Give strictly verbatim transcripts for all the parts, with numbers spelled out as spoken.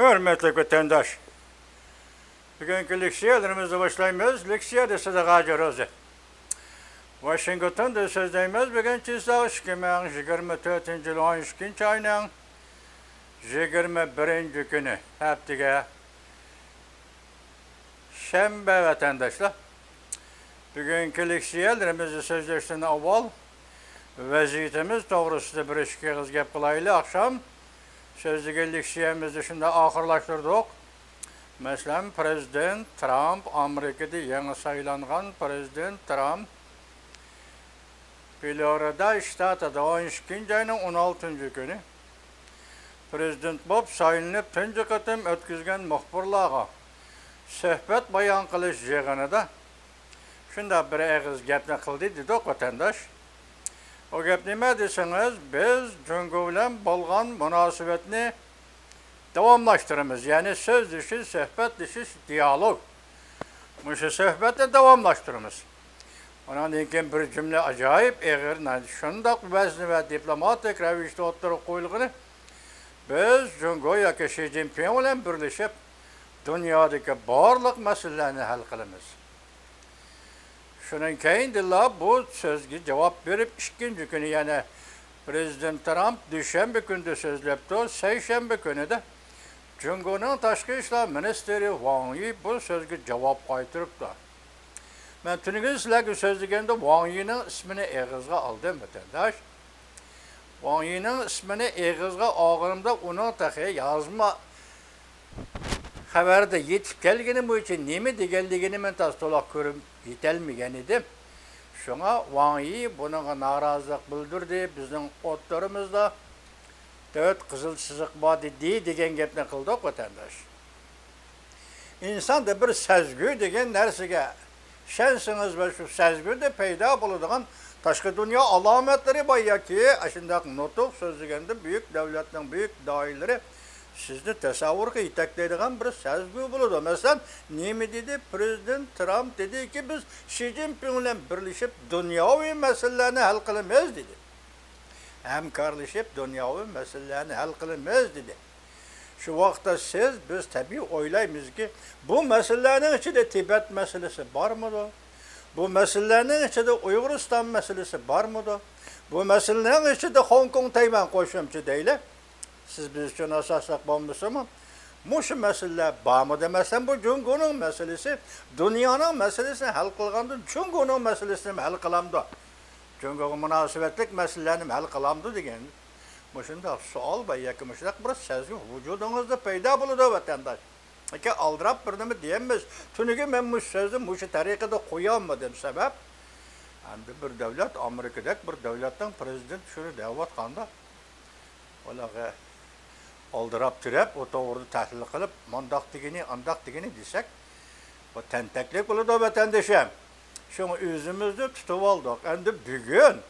ھۆرمەتلىك ۋەتەنداش، بۈگۈنكى لېكسىيەلىرىمىزنى باشلايمىز. لېكسىيە دېسە غاجىروزى. ۋاشىنگتوندا سۆزلەيمىز. بۈگۈن چىسلاۋ ئىككى مىڭ يىگىرمە تۆتىنچى يىل ئون ئىككىنچى ئاينىڭ يىگىرمە بىرىنچى كۈنى، ھەپتىگە شەنبە، ۋەتەنداشلار. بۈگۈنكى لېكسىيەلىرىمىزنى سۆزلەشتىن ئاۋۋال ۋەزىيىتىمىز توغرىسىدا بىر ئىككى ئېغىز گەپ قىلايلى. ئاخشام سۆزلىگەن لېكسىيەمىزنى شۇنداق ئاخىرلاشتۇردۇق. مەسىلەن، پىرېزىدېنت ترامپ، ئامېرىكىدا يېڭى سايلانغان پىرېزىدېنت ترامپ فلورىدا شتاتىدا ئون ئىككىنچى ئاينىڭ ئون ئالتىنچى كۈنى پىرېزىدېنت بولۇپ سايلىنىپ تۇنجى قېتىم ئۆتكۈزگەن مۇخبىرلارغا سۆھبەت بايان قىلىش يىغىنىدا شۇنداق بىر ئېغىز گەپنى قىلدى دېدۇق، ۋەتەنداش. ئۇ گەپ نېمە دېسىڭىز، بىز جۇڭگو بىلەن بولغان مۇناسىۋەتنى داۋاملاشتۇرىمىز. يەنى سۆزلىشىش، سۆھبەتلىشىش، دىيالوگ. مۇشۇ سۆھبەتنى داۋاملاشتۇرىمىز. ئۇنىڭدىن كېيىن بىر جۈملە ئاجايىپ ئېغىر، شۇنداق ۋەزنە ۋە دىپلوماتىك رەۋىشتە ئوتتۇرىغا قويۇلغىنى، بىز جۇڭگو ياكى شى جىنپىڭ بىلەن بىرلىشىپ دۇنيادىكى بارلىق مەسىلىلەرنى ھەل قىلىمىز. شۇنىڭ كەينىدىنلا بۇ سۆزگە جاۋاب بېرىپ، ئىككىنچى كۈنى يەنە پىرېزىدېنت ترامپ دۈشەنبە كۈنىدە سۆزلەپتۇ. سەيشەنبە كۈنىدە جۇڭگونىڭ تاشقى ئىشلار مىنىستىرى ۋاڭ يى بۇ سۆزگە جاۋاب قايتۇرۇپتۇ. مەن تۈنۈگۈن سىلەرگە سۆزلىگەندە ۋاڭ يىنىڭ ئىسمىنى ئېغىزغا ئالدىم، ۋەتەنداش. ۋاڭ يىنىڭ ئىسمىنى ئېغىزغا ئالغىنىمدا ئۇنىڭ تېخى يازما خەۋەردە يېتىپ كەلگىنى بويىچە نېمە دېگەنلىكىنى مەن تازا تولۇق كۆرۈپ يېتەلمىگەن ئىدىم. شۇڭا ۋاڭ يى بۇنىڭغا نارازىلىق بىلدۈردى، بىزنىڭ ئوتتۇرىمىزدا تۆت قىزىل سىزىق بار دېدى دېگەن گەپنى قىلدۇق، ۋەتەنداش. ئىنساندا بىر سەزگۈ دېگەن نەرسىگە ئىشەنسىڭىز ۋە شۇ سەزگۈدە پەيدا بولىدىغان تاشقى دۇنيا ئالامەتلىرى بار ياكى ئاشۇنداق نۇتۇق سۆزلىگەندە بۈيۈك دۆلەتنىڭ بۈيۈك داھىيلىرى سىزنى تەسەۋۋۇرغا يېتەكلەيدىغان بىر سەزگۈ بولىدۇ. مەسىلەن، نېمە دېدى؟ پىرېزىدېنت ترامپ دېدىكى، بىز شى جىنپىڭ بىلەن بىرلىشىپ دۇنياۋى مەسىلىلەرنى ھەل قىلىمىز دېدى. ھەمكارلىشىپ دۇنياۋى مەسىلىلەرنى ھەل قىلىمىز دېدى. شۇ ۋاقىتتا سىز، بىز تەبىئىي ئويلايمىزكى، بۇ مەسىلىلەرنىڭ ئىچىدە تىبەت مەسىلىسى بارمىدۇ؟ بۇ مەسىلىلەرنىڭ ئىچىدە ئۇيغۇرىستان مەسىلىسى بارمىدۇ؟ بۇ مەسىلىنىڭ ئىچىدە خوڭكوڭ، تەيۋەن قوشۇمچە دەيلى. سىز بىز ئۈچۈن ئاساسلىق بولمىسىمۇ، مۇشۇ مەسىلىلەر بارمىدۇ؟ مەسىلەن، بۇ جۇڭگونىڭ مەسىلىسى دۇنيانىڭ مەسىلىسىنى ھەل قىلغاندىن جۇڭگونىڭ مەسىلىسىنى ھەل قىلامدۇ؟ جۇڭگوغا مۇناسىۋەتلىك مەسىلىلەرنى ھەل قىلامدۇ دېگەن مۇشۇنداق سوئال ۋە ياكى مۇشۇنداق بىر سەزگۈ ۋۇجۇدىڭىزدا پەيدا بولىدۇ، ۋەتەنداش. لېكىن ئالدىراپ بىر نېمە دېيەلمەس. تۈنۈگۈن مەن مۇشۇ سۆزنى مۇشۇ تەرىقىدە قويالمىدىم، سەۋەب، ئەمدى بىر دۆلەت، ئامېرىكىدەك بىر دۆلەتنىڭ پىرېزىدېنتى شۇنى دەۋاتقاندا، ئۇلارغا ئالدىراپ تۈرەپ، ئۇ توغرىدا تەھلىل قىلىپ، مۇنداق دېگىنى، ئانداق دېگىنى دېسەك، بۇ تەنتەكلىك بولىدۇ، ۋەتەندىشىم. شۇڭا ئۆزىمىزنى تۇتۇۋالدۇق. ئەمدى بۈگۈن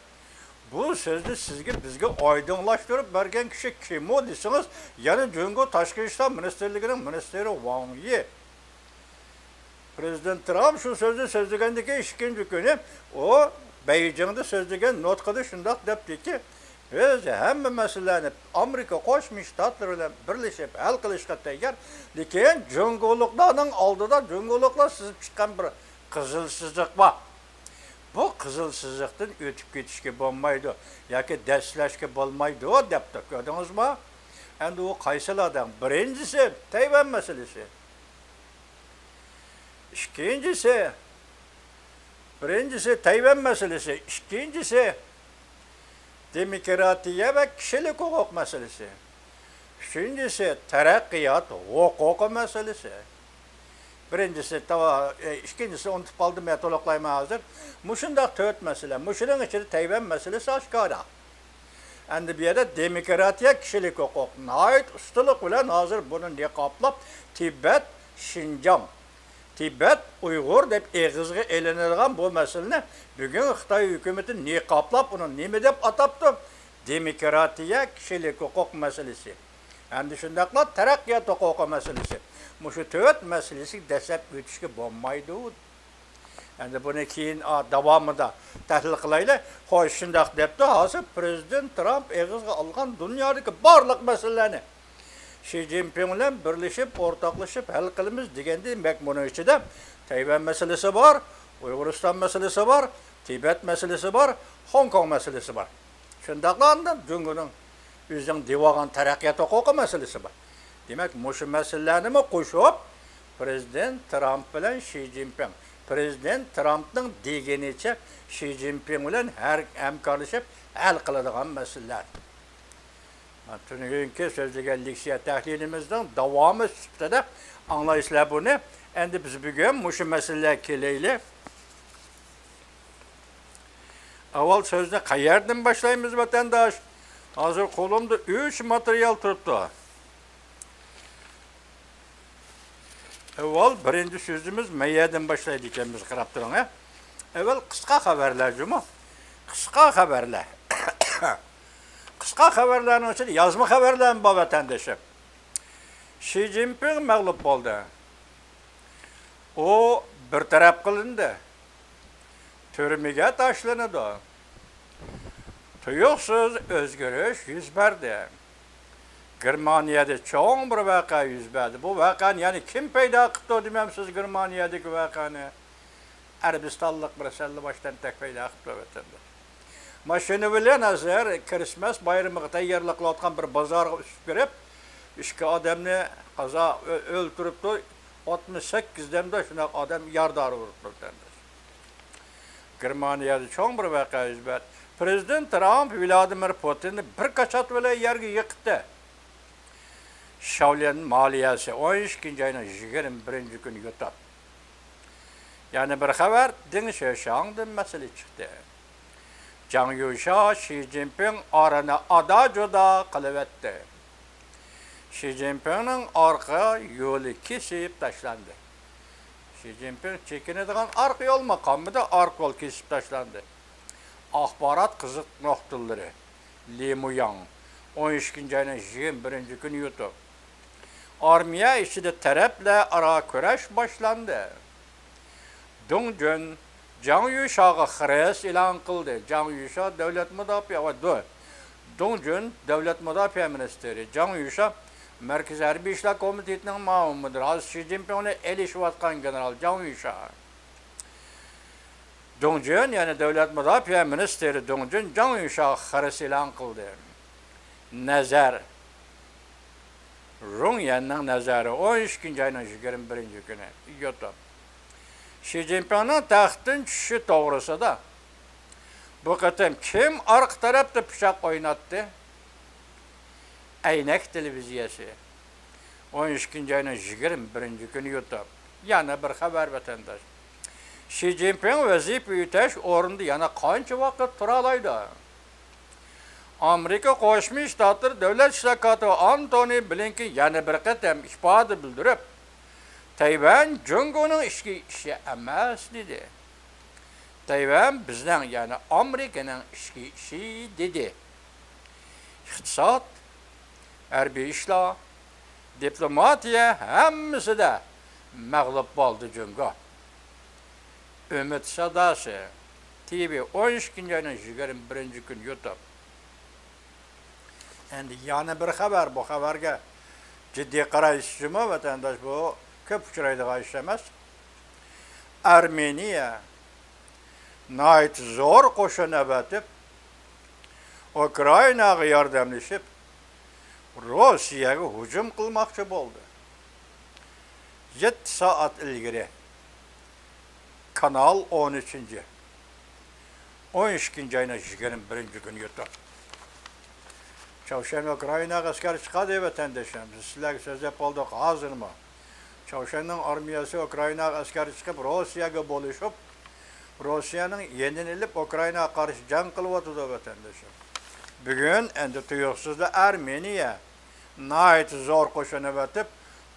بۇ سۆزنى سىزگە، بىزگە ئايدىڭلاشتۇرۇپ بەرگەن كىشى كىم ئۇ دېسىڭىز، يەنە جۇڭگو تاشقى ئىشلار مىنىستىرلىكىنىڭ مىنىستىرى ۋاڭ يى. پىرېزىدېنت ترامپ شۇ سۆزنى سۆزلىگەندىكىن ئىككىنچى كۈنى ئۇ بېيجىڭدا سۆزلىگەن نۇتقىدا شۇنداق دەپتىكى، بىز ھەممە مەسىلىلەرنى ئامېرىكا قوشما شتاتلىرى بىلەن بىرلىشىپ ھەل قىلىشقا تەييار، لېكىن جۇڭگولۇقلارنىڭ ئالدىدا جۇڭگولۇقلار سىزىپ چىققان بىر قىزىل سىزىق بار. بۇ قىزىل سىزىقتىن ئۆتۈپ كېتىشكە بولمايدۇ ياكى دەسسىلەشكە بولمايدۇ دەپتۇ. كۆردىڭىزمۇ؟ ئەمدى ئۇ قايسىلار دەڭ؟ بىرىنچىسى، تەيۋەن مەسىلىسى. ئىككىنچىسى، بىرىنچىسى، تەيۋەن مەسىلىسى. ئىككىنچىسى، دېموكراتىيە ۋە كىشىلىك ھوقۇق مەسىلىسى. ئۈچىنچىسى، تەرەققىيات ھوقۇقى مەسىلىسى. بىرىنچىسى، تاۋا-، ئە، ئىككىنچىسىنى ئۇنتۇپ قالدىم، مەن تولۇقلايمەن ھازىر. مۇشۇنداق تۆت مەسىلە. مۇشۇنىڭ ئىچىدە تەيۋەن مەسىلىسى ئاشكارا. ئەمدى بۇ يەردە دېموكراتىيە، كىشىلىك ھوقۇق ناھايىتى ئۇستىلىق بىلەن ھازىر بۇنى نىقابلاپ، تىبەت، شىنجاڭ، تىبەت، ئۇيغۇر دەپ ئېغىزغا ئېلىنىدىغان بۇ مەسىلىنى بۈگۈن خىتاي ھۆكۈمىتى نىقابلاپ، ئۇنى نېمە دەپ ئاتاپتۇ؟ دېموكراتىيە، كىشىلىك ھوقۇق مەسىلىسى ھەمدە شۇنداقلا تەرەققىيات ھوقۇقى مەسىلىسى. مۇشۇ تۆت مەسىلىسىگە دەسسەپ ئۆتۈشكە بولمايدۇ. ئەمدى بۇنى كېيىن، ئا، داۋامىدا تەھلىل قىلايلى. خوش، شۇنداق دەپتۇ. ھازىر پىرېزىدېنت ترامپ ئېغىزغا ئالغان دۇنيادىكى بارلىق مەسىلىلەرنى. شى جىنپىڭ بىلەن بىرلىشىپ، ئورتاقلىشىپ ھەل قىلىمىز دېگەندىن بەك، بۇنىڭ ئىچىدە تەيۋەن مەسىلىسى بار، ئۇيغۇرىستان مەسىلىسى بار، تىبەت مەسىلىسى بار، خوڭكوڭ مەسىلىسى بار. شۇنداقلا ئاندىن جۇڭگونىڭ ئۆزىنىڭ دېۋالغان تەرەققىيات ھوقۇقى مەسىلىسى بار. دېمەك، مۇشۇ مەسىلىلەرنىمۇ قوشۇپ، پىرېزىدېنت ترامپ بىلەن شى جىنپىڭ، پىرېزىدېنت ترامپنىڭ دېگىنىچە شى جىنپىڭ بىلەن ھەر، ھەمكارلىشىپ ھەل قىلىدىغان مەسىلىلەر. تۈنۈگۈنكى سۆزلىگەن لېكسىيە تەھلىلىمىزنىڭ داۋامى سۈپىتىدە ئاڭلايسىلەر بۇنى. ئەمدى بىز بۈگۈن مۇشۇ مەسىلىلەرگە كېلەيلى. ئاۋۋال سۆزنى قەيەردىن باشلايمىز، ۋەتەنداش؟ ھازىر قولۇمدا ئۈچ ماتېرىيال تۇرۇپتۇ. ئاۋۋال بىرىنچى سۆزىمىز مەيەدىن باشلايدىكەنمىز، قاراپ تۇرۇڭ، ھە. ئاۋۋال قىسقا خەۋەرلەر جۇمۇ. قىسقا خەۋەرلەر. قىسقا خەۋەرلەرنىڭ ئىچىدە يازما خەۋەرلەرمۇ بار، ۋەتەندىشىم. شى جىنپىڭ مەغلۇپ بولدى. ئۇ بىر تەرەپ قىلىندى. تۈرمىگە تاشلىنىدۇ. تۇيۇقسىز ئۆزگىرىش يۈز بەردى. گېرمانىيەدە چوڭ بىر ۋەقە يۈز بەردى. بۇ ۋەقەنى يەنە كىم پەيدا قىپتۇ دېمەمسىز، گېرمانىيەدىكى ۋەقەنى؟ ئەرەبىستانلىق بىر سەللىباش تەنتەك پەيدا قىپتۇ، ۋەتەندە. ماشىنا بىلەن ھازىر كىرىسمەس بايرىمىغا تەييارلىق قىلىۋاتقان بىر بازارغا ئۈسۈپ كىرىپ، ئىككى ئادەمنى قازا ئۆ-، ئۆلتۈرۈپتۇ. ئاتمىش سەككىز دەمدە شۇنداق ئادەم يارىدار ئۇرۇپتۇ، ۋەتەنداش. گېرمانىيەدە چوڭ بىر ۋەقە يۈز بەردى. پىرېزىدېنت ترامپ ۋلادىمىر پۇتىننى بىر كاچات بىلەن يەرگە يىقىتتى. شاۋلىن مالىيەسى، ئون ئىككىنچى ئاينىڭ يىگىرمە بىرىنچى كۈنى يوتاپ. يەنە بىر خەۋەر، دېڭ شۆشاڭدىن مەسىلە چىقتى. جاڭ يۈشا، شى جىنپىڭ ئارىنى ئادا-جۇدا قىلىۋەتتى. شى جىنپىڭنىڭ ئارقا يولى كېسىپ تاشلاندى. شى جىنپىڭ چېكىنىدىغان ئارقا يولمۇ قالمىدى، ئارقا يول كېسىپ تاشلاندى. ئاخبارات قىزىق نۇقتىلىرى. لى مۇياڭ، ئون ئىككىنچى ئاينىڭ يىگىرمە بىرىنچى كۈنى يۇتۇپ. ئارمىيە ئىچىدە تەرەپلەر ئارا كۈرەش باشلاندى. دۇڭ جۈن جاڭ يۈشاغا خىرىس ئېلان قىلدى. جاڭ يۈشا دۆلەت مۇداپىئە، ۋە دۇ-، دۇڭ جۈن دۆلەت مۇداپىئە مىنىستىرى، جاڭ يۈشا مەركىزىي ھەربىي ئىشلار كومىتېتىنىڭ مۇئاۋىن مۇدىرى، ھازىر شى جىنپىڭنى ئېلىشىۋاتقان گېنېرال جاڭ يۈشا. دۇڭ جۈن، يەنى دۆلەت مۇداپىئە مىنىستىرى دۇڭ جۈن جاڭ يۈشاغا خىرىس ئېلان قىلدى. نەزەر. رۇڭ يەننىڭ نەزەرى، ئون ئىككىنچى ئاينىڭ يىگىرمە بىرىنچى كۈنى، يوتۇپ. شى جىنپىڭنىڭ تەختتىن چۈشۈشى توغرىسىدا بۇ قېتىم كىم ئارقا تەرەپتە پىچاق ئويناتتى؟ ئەينەك تېلېۋىزىيەسى. ئون ئىككىنچى ئاينىڭ يىگىرمە بىرىنچى كۈنى يۇتۇپ. يەنە بىر خەۋەر، ۋەتەنداش. شى جىنپىڭ ۋەزىپە ئۆتەش ئورنىدا يەنە قانچە ۋاقىت تۇرالايدۇ؟ ئامېرىكا قوشما شتاتلىرى دۆلەت ئىشلار كاتىپى ئانتونى بلىنكېن يەنە بىر قېتىم ئىپادە بىلدۈرۈپ، تەيۋەن جۇڭگونىڭ ئىچكى ئىشى ئەمەس، دېدى. تەيۋەن بىزنىڭ، يەنى ئامېرىكىنىڭ ئىچكى ئىشى، دېدى. ئىقتىساد، ھەربىي ئىشلار، دىپلوماتىيە، ھەممىسىدە مەغلۇپ بولدى جۇڭگو. ئۈمىد ساداسى، تىۋى، ئون ئىككىنچى ئاينىڭ يىگىرمە بىرىنچى كۈنى يۇتۇپ. ئەمدى يەنە بىر خەۋەر، بۇ خەۋەرگە جىددىي قارايسىز جۇمۇ، ۋەتەنداش، بۇ كۆپ ئۇچرايدىغان ئىش ئەمەس. ئارمېنىيە ناھايىتى زور قوشۇن ئەۋەتىپ، ئۇكرائىناغا ياردەملىشىپ، روسىيەگە ھۇجۇم قىلماقچى بولدى. يەتتە سائەت ئىلگىرى، كانال ئون ئۈچىنچى، ئون ئىككىنچى ئاينىڭ يىگىرمە بىرىنچى كۈنى يۇتۇپ. چاۋشيەن ئۇكرائىناغا ئەسكەر چىقاردى، ۋەتەنداشلار. بىز سىلەرگە سۆزلەپ بولدۇق ھازىرمۇ. چاۋشيەننىڭ ئارمىيەسى ئۇكرائىناغا ئەسكەر چىقىپ، روسىيەگە بولۇشۇپ، روسىيەنىڭ يېنىنى ئېلىپ، ئۇكرائىناغا قارشى جەڭ قىلىۋاتىدۇ، ۋەتەنداشلار. بۈگۈن ئەمدى تۇيۇقسىزلا ئارمېنىيە ناھايىتى زور قوشۇن ئەۋەتىپ،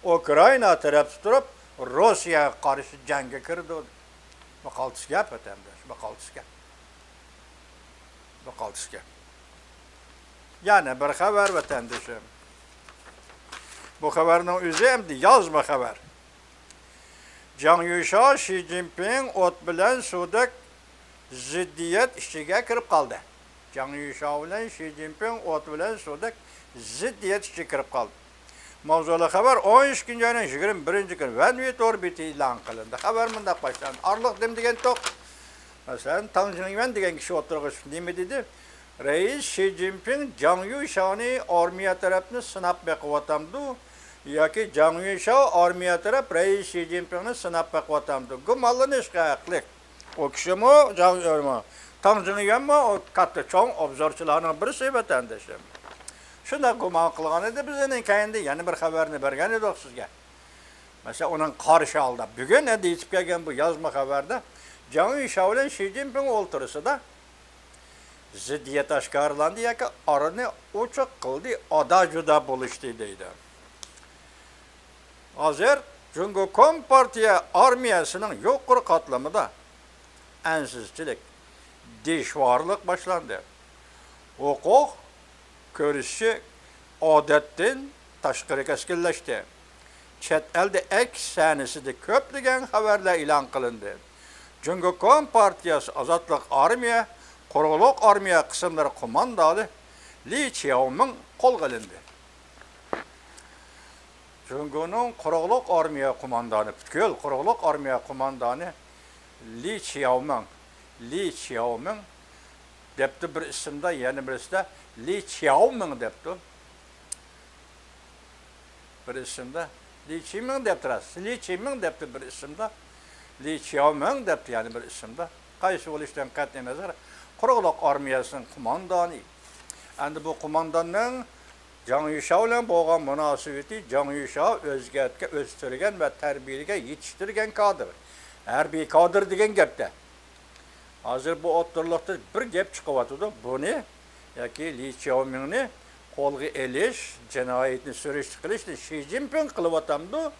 ئۇكرائىنا تەرەپتە تۇرۇپ، روسىيەگە قارشى جەڭگە كىرىدۇ. بۇ قالتىس گەپ، ۋەتەنداش، بۇ قالتىس گەپ. بۇ قالتىس گەپ. يەنە بىر خەۋەر، ۋەتەندىشىم. بۇ خەۋەرنىڭ ئۆزى ئەمدى يازما خەۋەر. جاڭ يۈشا، شى جىنپىڭ ئوت بىلەن سۇدەك زىددىيەت ئىچىگە كىرىپ قالدى. جاڭ يۈشا بىلەن شى جىنپىڭ ئوت بىلەن سۇدەك زىددىيەت ئىچىگە كىرىپ قالدى. ماۋزۇلۇق خەۋەر ئون ئىككىنچى ئاينىڭ يىگىرمە بىرىنچى كۈنى ۋەن ۋىتور بېتى ئېلان قىلىندى. خەۋەر مۇنداق باشلاندى. ئارىلىق دېمە دېگەن توق. مەسىلەن، تاڭ جىڭيۈەن دېگەن كىشى ئوتتۇرىغا چىقىپ نېمە دېدى؟ رەئىس شى جىنپىڭ جاڭ يۈشاۋنى ئارمىيە تەرەپنى سىناپ بېقىۋاتامدۇ ياكى جاڭ يۈشاۋ ئارمىيە تەرەپ رەئىس شى جىنپىڭنى سىناپ بېقىۋاتامدۇ؟ گۇمانلىنىشقا ھەقلىق. ئۇ كىشىمۇ، جاڭ يۈەنمۇ، تاڭ جىڭيۈەنمۇ ئۇ كاتتا چوڭ ئوبزورچىلارنىڭ بىرسى، ۋەتەندىشىم. شۇنداق گۇمان قىلغان ئىدى، بىز ئۇنىڭ كەينىدىن يەنە بىر خەۋەرنى بەرگەن ئىدۇق سىزگە. مەسىلەن، ئۇنىڭ قارشى ھالدا بۈگۈن ئەمدى يېتىپ كەلگەن بۇ يازما خەۋەردە جاڭ يۈشاۋ بىلەن شى جىنپىڭ ئوتتۇرىسىدا زىددىيەت ئاشكارىلاندى ياكى ئارىنى ئوچۇق قىلدى، ئادا-جۇدا بولۇشتى دەيدۇ. ھازىر جۇڭگو كومپارتىيە ئارمىيەسىنىڭ يۇقىرى قاتلىمىدا ئەنسىزچىلىك، دىشۋارلىق باشلاندى. ھوقۇق كۆرۈشۈشى ئادەتتىن تاشقىرى كەسكىنلەشتى. چەت ئەلدە ئەكس سەھنىسىدە كۆپلىگەن خەۋەرلەر ئېلان قىلىندى. جۇڭگو كومپارتىيەسى ئازادلىق ئارمىيە، قۇرۇقلۇق ئارمىيە قىسىملىرى قوماندانى لى چياۋمىڭ قولغا ئېلىندى. جۇڭگونىڭ قۇرۇقلۇق ئارمىيە قوماندانى، پۈتكۈل قۇرۇقلۇق ئارمىيە قوماندانى لى چياۋمىڭ، لى چياۋمىڭ دەپتۇ بىر ئىسىمدا، يەنە بىرسىدە لى چياۋمىڭ دەپتۇ. بىر ئىسىمدا لى چياۋمىڭ دەپتۇ راست، لى چياۋمىڭ دەپتۇ بىر ئىسىمدا، لى چياۋمىڭ دەپتۇ يەنە بىر ئىسىمدا. قايسى بولۇشىدىن قەتئىي نەزەر، قۇرۇقلۇق ئارمىيەسىنىڭ قوماندانى. ئەمدى بۇ قومانداننىڭ جاڭ يۈشاۋ بىلەن بولغان مۇناسىۋىتى، جاڭ يۈشاۋ ئۆزگەرتكە ئۆستۈرگەن ۋە تەربىيىلىگەن، يېتىشتۈرگەن كادىر، ھەربىي كادىر دېگەن گەپتە. ھازىر بۇ ئوتتۇرىلىقتا بىر گەپ چىقىۋاتىدۇ. بۇنى ياكى لى چياۋمىڭنى قولغا ئېلىش، جىنايىتىنى سۈرۈشتە قىلىشنى شى جىنپىڭ قىلىۋاتامدۇ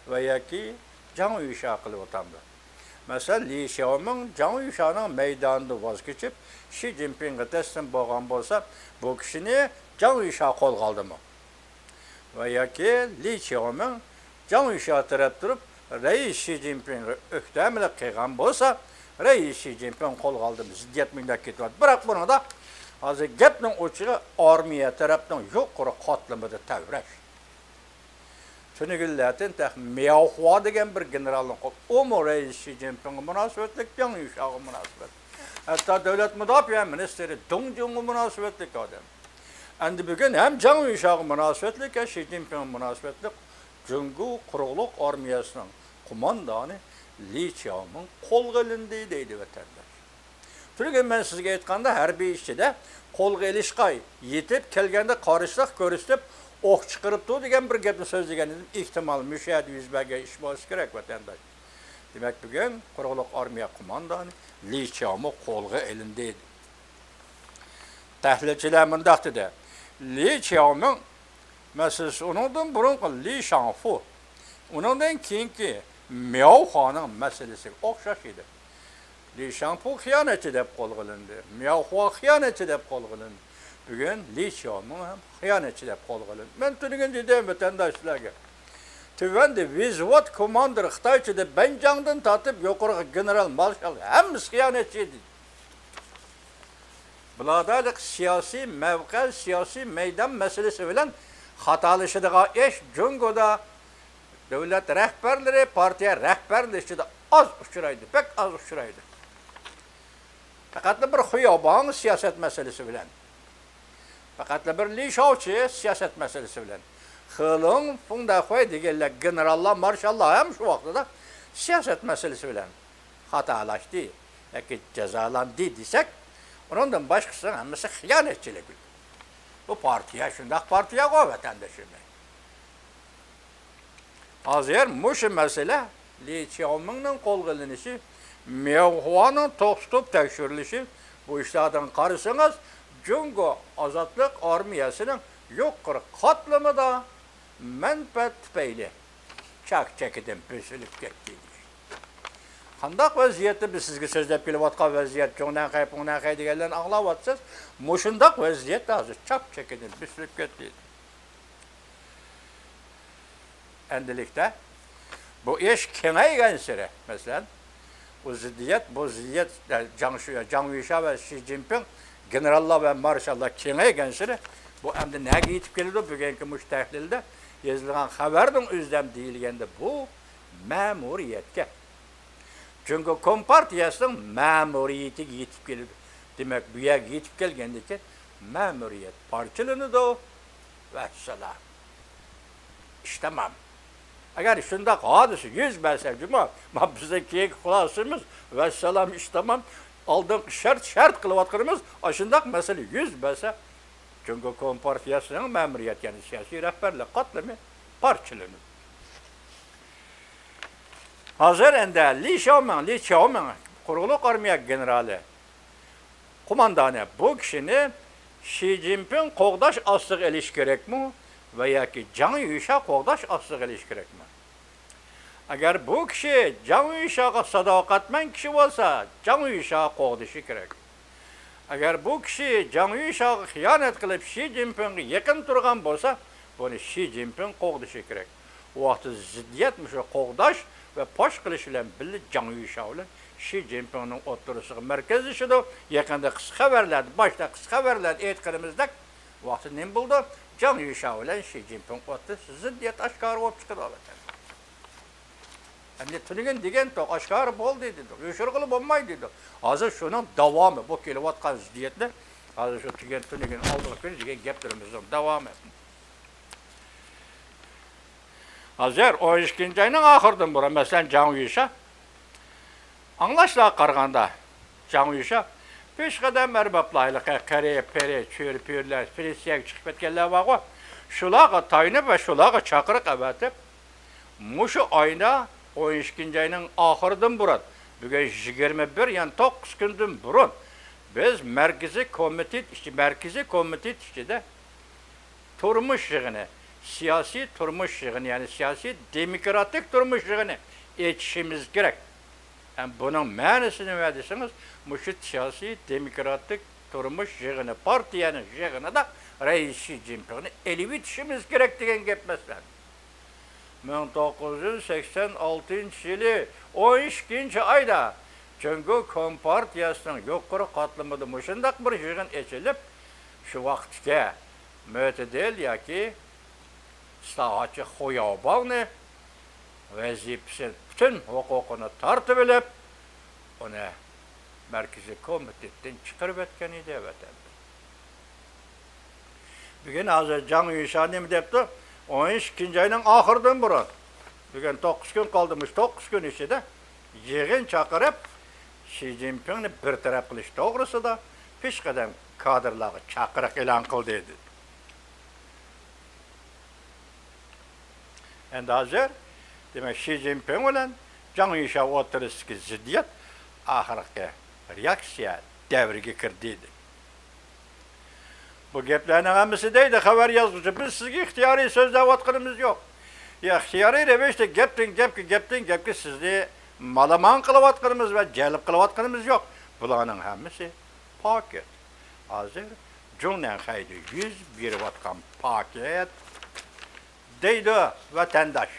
ۋە ياكى جاڭ يۈشاۋ قىلىۋاتامدۇ؟ مەسىلەن، لى چياۋمىڭ جاڭ يۈشاۋنىڭ مەيدانىدا ۋاز كېچىپ، شى جىنپىڭغا تەسلىم بولغان بولسا، بۇ كىشىنى جاڭ يۈشاۋ قولغا ئالدىمۇ؟ ۋە ياكى لى چياۋمىڭ جاڭ يۈشاۋ تەرەپ تۇرۇپ، رەئىس شى جىنپىڭغا ئۆكتەملىك قىلغان بولسا، رەئىس شى جىنپىڭ قولغا ئالدىمۇ؟ زىددىيەت مۇنداق كېتىۋاتىدۇ. بىراق بۇنىڭدا ھازىر گەپنىڭ ئوچۇقى ئارمىيە تەرەپنىڭ يۇقىرى قاتلىمىدا تەۋرەش. تۈنۈگۈنلەردىن تېخى مياۋخۇا دېگەن بىر گېنېرالنى قوپ، ئۇمۇ رەئىس شى جىنپىڭغا مۇناسىۋەتلىك، جاڭ يۈشاۋغا مۇناسىۋەتلىك. ھەتتا دۆلەت مۇداپىئە مىنىستىرى دۇڭ جۇڭغا مۇناسىۋەتلىك ئادەم. ئەمدى بۈگۈن ھەم جاڭ يۈشاۋغا مۇناسىۋەتلىك، ھەم شى جىنپىڭغا مۇناسىۋەتلىك جۇڭگو قۇرۇقلۇق ئارمىيەسىنىڭ قوماندانى لى چياۋمىڭ قولغا ئېلىندى دەيدۇ ۋەتەنداش. تۈنۈگۈن مەن سىزگە ئېيتقاندا، ھەربىي ئىشچىدە قولغا ئېلىشقا يېتىپ، كەلگەندە قارشىلىق كۆرسىتىپ، ئوق چىقىرىپتۇ دېگەن بىر گەپنى سۆزلىگەن ئىدىم. ئېھتىمال، مۇشۇ يەردە يۈز بەرگەن ئىش بولسا كېرەك، ۋەتەنداش. دېمەك، بۈگۈن قۇرۇقلۇق ئارمىيە قوماندانى لى چياۋمۇ قولغا ئېلىندى. تەھلىلچىلەر مۇنداق دېدى، لى چياۋمىڭ مەسىلىسى ئۇنىڭدىن بۇرۇنقى لى شاڭفۇ، ئۇنىڭدىن كېيىنكى مياۋخۇانىڭ مەسىلىسىگە ئوخشاش ئىدى. لى شاڭفۇ خىيانەتچى دەپ قولغا ئېلىندى. مياۋخۇا خىيانەتچى دەپ قولغا ئېلىندى. بۈگۈن لى چياۋمىڭ ھەم خىيانەتچى دەپ قولغا ئېلىندى. مەن تۈنۈگۈن دېدىم ۋەتەنداشلارغا. تۆۋەندە ۋىزۋود كوماندىر خىتايچىدا بەنجاڭدىن تارتىپ يۇقىرىقى گېنېرال مارشال ھەممىسى خىيانەتچى دېدى. بۇلاردا ھېلىقى سىياسىي مەۋقە، سىياسىي مەيدان مەسىلىسى بىلەن خاتالىشىدىغان ئىش جۇڭگودا دۆلەت رەھبەرلىرى، پارتىيە رەھبەرلىرى ئىچىدە ئاز ئۇچرايدۇ، بەك ئاز ئۇچرايدۇ. پەقەتلا بىر خۇياۋباڭ سىياسەت مەسىلىسى بىلەن، پەقەتلا بىر لى شاۋچى سىياسەت مەسىلىسى بىلەن، خېلىڭ فۇڭدەخۇەي دېگەنلەر گېنېراللار، مارشاللار ھەم شۇ ۋاقتىدا سىياسەت مەسىلىسى بىلەن خاتالاشتى ياكى جازالاندى دېسەك، ئۇنىڭدىن باشقىسىنىڭ ھەممىسى خىيانەتچىلىك. بۇ پارتىيە شۇنداق پارتىيەغۇ، ۋەتەندىشىم. ھازىر مۇشۇ مەسىلە، لى چياۋمىڭنىڭ قولغا ئېلىنىشى، مياۋخۇانىڭ توختىتىپ تەكشۈرۈلۈشى، بۇ ئىشلاردىن قارىسىڭىز، جۇڭگو ئازادلىق ئارمىيەسىنىڭ يۇقىرى قاتلىمىدا مەنپەئەت تۈپەيلى چاك-چېكىدىن بېسىلىپ كەتتى. قانداق ۋەزىيەتتە بىز سىزگە سۆزلەپ كېلىۋاتقان ۋەزىيەت، جۇڭنەنخەي، پۇڭنەنخەي دېگەنلەرنى ئاڭلاۋاتىسىز. مۇشۇنداق ۋەزىيەت ھازىر چاك-چېكىدىن بېسىلىپ كەتتى. ئەمدىلىكتە بۇ ئىش كېڭەيگەنسېرى، مەسىلەن، بۇ زىددىيەت، بۇ زىددىيەت، جاڭ شۇ-، جاڭ يۈشا ۋە شى جىنپىڭ، گېنېراللار ۋە مارشاللار كېڭەيگەنسېرى، بۇ ئەمدى نەگە يېتىپ كېلىدۇ؟ بۈگۈنكى مۇشۇ تەھلىلدە يېزىلغان خەۋەرنىڭ ئۆزى ھەم دېيىلگەندە، بۇ مەمۇرىيەتكە، جۇڭگو كومپارتىيەسىنىڭ مەمۇرىيىتىگە يېتىپ كېلىدۇ. دېمەك، بۇ يەرگە يېتىپ كەلگەندىن كېيىن، مەمۇرىيەت پارچىلىنىدۇ. ۋەسسالام. ئىش تامام. ئەگەر شۇنداق ھادىسە يۈز بەرسە، جۇمۇ، ما بىزنىڭ كېيىنكى خۇلاسىمىز، ۋەسسالام، ئىش تامام. ئالدىنقى شەرت، شەرت قىلىۋاتقىنىمىز، ئاشۇنداق مەسىلە يۈز بەرسە، جۇڭگو كومپارتىيەسىنىڭ مەمۇرىيەت، يەنى سىياسىي رەھبەرلىك قاتلىمى پارچىلىنىدۇ. ھازىر ئەندى لى شياۋمىڭ، لى چياۋمىڭ، قۇرۇقلۇق ئارمىيە گېنېرالى، قوماندانى، بۇ كىشىنى شى جىنپىڭ قوغداش ئاستىغا ئېلىش كېرەكمۇ ۋە ياكى جاڭ يۈشا قوغداش ئاستىغا ئېلىش كېرەكمۇ؟ ئەگەر بۇ كىشى جاڭ يۈشاغا ساداقەتمەن كىشى بولسا، جاڭ يۈشا قوغدىشى كېرەك. ئەگەر بۇ كىشى جاڭ يۈشاغا خىيانەت قىلىپ، شى جىنپىڭغا يېقىن تۇرغان بولسا، بۇنى شى جىنپىڭ قوغدىشى كېرەك. ئۇ ۋاقىتتا زىددىيەت مۇشۇ قوغداش ۋە پاش قىلىش بىلەن بىللە جاڭ يۈشا بىلەن شى جىنپىڭنىڭ ئوتتۇرىسىغا مەركەزلىشىدۇ. يېقىندا قىسقا خەۋەرلەردە، باشتا قىسقا خەۋەرلەردە ئېيتقىنىمىزدەك، ۋاقتى نېمە بولىدۇ؟ جاڭ يۈشا بىلەن شى جىنپىڭ ئوتتۇرىسىدا زىددىيەت ئاشكارا بولۇپ چىقىدۇ، ئەلۋەتتە. ئەمدى تۈنۈگۈن دېگەنتۇق، ئاشكارا بولدى دېدۇق، يوشۇرغىلى بولمايدۇ دېدۇق. ھازىر شۇنىڭ داۋامى، بۇ كېلىۋاتقان زىددىيەتنى، ھازىر شۇ تۈگەن، تۈنۈگۈن، ئالدىنقى كۈنى دېگەن گەپلىرىمىزنىڭ داۋامى. ھازىر ئون ئىككىنچى ئاينىڭ ئاخىرىدىن بۇرۇن، مەسىلەن، جاڭ يۈشا، ئاڭلاشلارغا قارىغاندا، جاڭ يۈشا پېشقەدەم ئەربابلار، ھېلىقى قېرى، پېرى، چۆرە، پۆرىلەر، پېنسىيەگە چىقىپ كەتكەنلەر بارغۇ، شۇلارغا تايىنىپ ۋە شۇلارغا چاقىرىق ئەۋەتىپ، مۇشۇ ئايدا، ئون ئىككىنچى ئاينىڭ ئاخىرىدىن بۇرۇن، بۈگۈن يىگىرمە بىر، يەنى توققۇز كۈندىن بۇرۇن، بىز مەركىزىي كومىتېت ئىچى، مەركىزىي كومىتېت ئىچىدە تۇرمۇش يىغىنى، سىياسىي تۇرمۇش يىغىنى، يەنى سىياسىي دېموكراتىك تۇرمۇش يىغىنى ئېچىشىمىز كېرەك. ھەم بۇنىڭ مەنىسى نېمە دېسىڭىز، مۇشۇ سىياسىي دېموكراتىك تۇرمۇش يىغىنى، پارتىيەنىڭ يىغىنىدا رەئىس شى جىنپىڭنى ئېلىۋېتىشىمىز كېرەك دېگەن گەپ، مەسىلەن. مىڭ توققۇز يۈز سەكسەن ئالتىنچى يىلى ئون ئىككىنچى ئايدا جۇڭگو كومپارتىيەسىنىڭ يۇقىرى قاتلىمىدا مۇشۇنداق بىر يىغىن ئېچىلىپ، شۇ ۋاقىتتىكى مۆتىدىل ياكى ئىسلاھاتچى خۇياۋباۋنى ۋەزىپىسىنى، پۈتۈن ھوقۇقىنى تارتىۋېلىپ، ئۇنى مەركىزىي كومىتېتتىن چىقىرىۋەتكەن ئىدى، ۋەتەندە. بۈگۈن ھازىر جاڭ يۈشا نېمە دەپتۇ؟ ئون ئىككىنچى ئاينىڭ ئاخىرىدىن بۇرۇن، بۈگۈن توققۇز كۈن قالدى، مۇشۇ توققۇز كۈن ئىچىدە يىغىن چاقىرىپ، شى جىنپىڭنى بىر تەرەپ قىلىش توغرىسىدا پېشقەدەم كادىرلارغا چاقىرىق ئېلان قىلدى، دېدى. ئەمدى ھازىر، دېمەك، شى جىنپىڭ بىلەن جاڭ يۈشا ئوتتۇرىسىدىكى زىددىيەت ئاخىرقى رېئاكسىيە دەۋرىگە كىردى، دېدى. بۇ گەپلەرنىڭ ھەممىسى، دەيدۇ خەۋەر يازغۇچى، بىز سىزگە ئىختىيارىي سۆزلەۋاتقىنىمىز يوق. يا ئىختىيارىي رەۋىشتە گەپتىن گەپكە، گەپتىن گەپكە سىزنى مالىمان قىلىۋاتقىنىمىز ۋە جەلپ قىلىۋاتقىنىمىز يوق. بۇلارنىڭ ھەممىسى پاكىت. ھازىر جۇڭنەنخەيدە يۈز بېرىۋاتقان پاكىت، دەيدۇ ۋەتەنداش.